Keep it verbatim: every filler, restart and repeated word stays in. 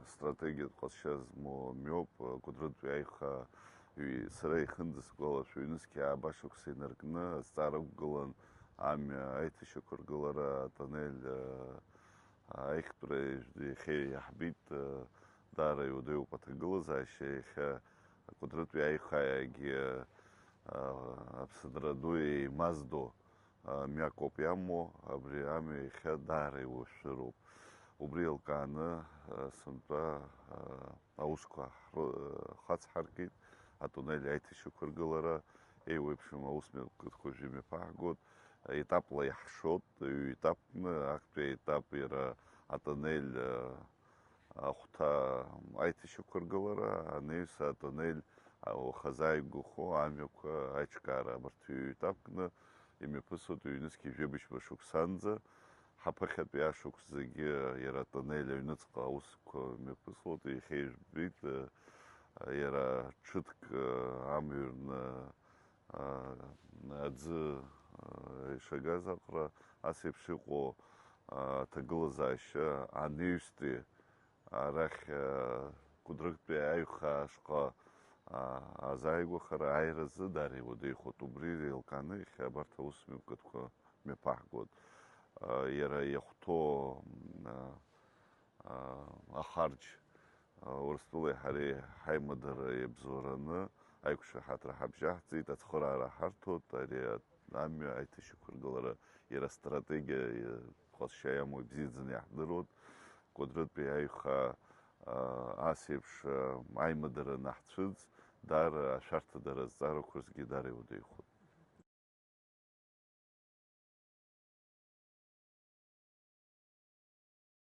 Стратегиатә ҟазшьа змоу мҩоуп, Кәыдрытәи аиха ҩ-, сара ихындысгәалашәо, ҩнызқьи ааба шықәса инаркны азҵаара ықәгылан, амҩа аиҭашьақәыргылара, атоннель, а, аихтәра, иахьа иаҳбеит, а, даара иуадаҩуп аҭагылазаашьа, иахьа Кәыдрытәи аихааигьы, а, Аԥсынра ду еимаздо, а, мҩак ауп иамоу, абри амҩа иахьа даара иуашәшәыроуп. Убри еилкааны, а, сынтәа, а, аусқәа ҳры-, хацҳаркит, атуннель аиҭашьақәыргылара, еиуеиԥшым аусмҩаԥгатәқәа уажәы имҩаԥаҳгоит, етапла иаҳшоит, ҩ-етапны, актәи аетап иара атуннель, а, ахәҭа аиҭашьақәыргылара, анаҩс атуннель, а, уаха зааигәахо амҩақәа аиҿкаара, абарҭ ҩ-етапкны имҩаԥысуеит ҩнызқьи жәибжьба шықәсанӡа. Ҳаԥхьатәи ашықәс зегьы иара атуннель аҩныҵҟа аусқәа мҩаԥысуеит, иахьа ижәбеит, а, иара ҽыҭк, а, амҩа рны, а, аӡы, а, ишагаз аҟара, ас еиԥш иҟоу, а, аҭагылазаашьа анаҩстәи арахь, а, Кәыдрытәи аиҩхаа ашҟа, а, азааигәахара ааиразы даара иуадаҩхоит. Убри еилкааны иахьа абарҭ аусмҩаԥгатәқәа мҩаԥаҳгоит. А, иара иахәҭоу, м, а, а, ахарџь, а, Урыстәылеи ҳареи ҳаимадара иабзоураны аиқәшаҳаҭра ҳабжьаҳҵеит, ацхыраара ҳарҭоит, ари амҩа аиҭашьақәыргылара иара стратегиа, иа-, ҟазшьа иамоу ибзиаӡаны иаҳдыруеит. Кәыдрытәи аиха, а, ас еиԥш, а, аимадара анаҳцәыӡ, даара ашәарҭадара азҵаарақәа рзгьы даара иуадаҩхоит.